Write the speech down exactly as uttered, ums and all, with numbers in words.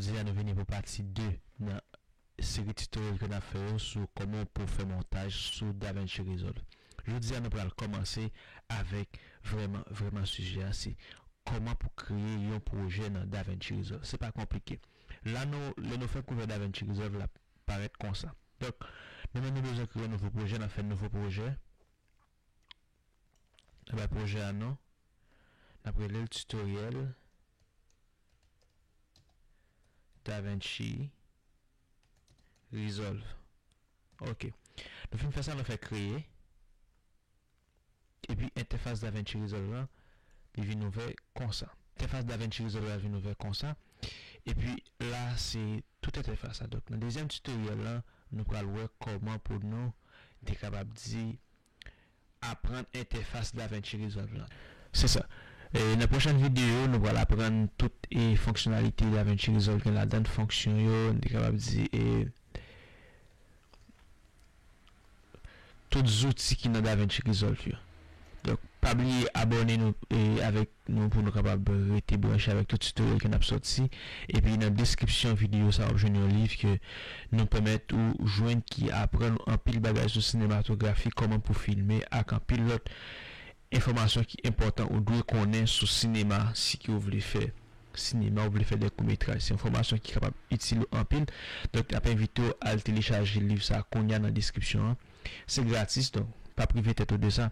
Jodi a nou vini pou pati de nan seri tutorial ke n ap fè yo sou kòman pou fè montaj sou DaVinci Resolve. Jodi a nou pral kòmanse avèk vrèman, vrèman sijè a, se kòman pou kreye yon pwojè nan DaVinci Resolve. Se pa konplike. La nou, lè nou fèk ouvè DaVinci Resolve, l ap parèt konsa. Donk, nou menm nou bezwen kreye yon nouvo pwojè, n ap fè nouvo pwojè. N ap bay pwojè a non. N ap rele l tutorial DaVinci Resolve. Ok. Nou fin fè sa, nou fè kreye. Epi entèfas DaVinci Resolve lan, li vin ouvè konsa. Entèfas DaVinci Resolve la vin ouvè konsa. Epi la, se tout entèfas la. Donk, nan dezyèm tutorial lan, nou pral wè kòman pou nou te kapab di aprann entèfas DaVinci Resolve lan. Se sa. E nan pwochèn videyo, nou pral aprann tout e fonksyonalite DaVinci Resolve gen ladan, fonksyon yo, nou te kapab di e tout zouti ki nan DaVinci Resolve yo. Donk, pa bliye abòne nou e avèk nou pou nou kapab rete branche avèk tout tutorial ke n ap sòti. Epi nan deskripsyon videyo sa, w ap jwenn yon liv ke nou pèmèt ou jwenn ki aprann ou anpil bagay sou sinematografi, kòman pou filme ak anpil lòt enfòmasyon ki enpòtan ou dwe konnen sou sinema si ke w vle fè sinema, ou vle fè de kout metraj. Se yon fòmasyon ki kapab itil ou anpil. Donk, n ap envite w al telechaje liv sa kounye a nan deskripsyon an. Se gratis, donk, pa prive tèt ou de sa.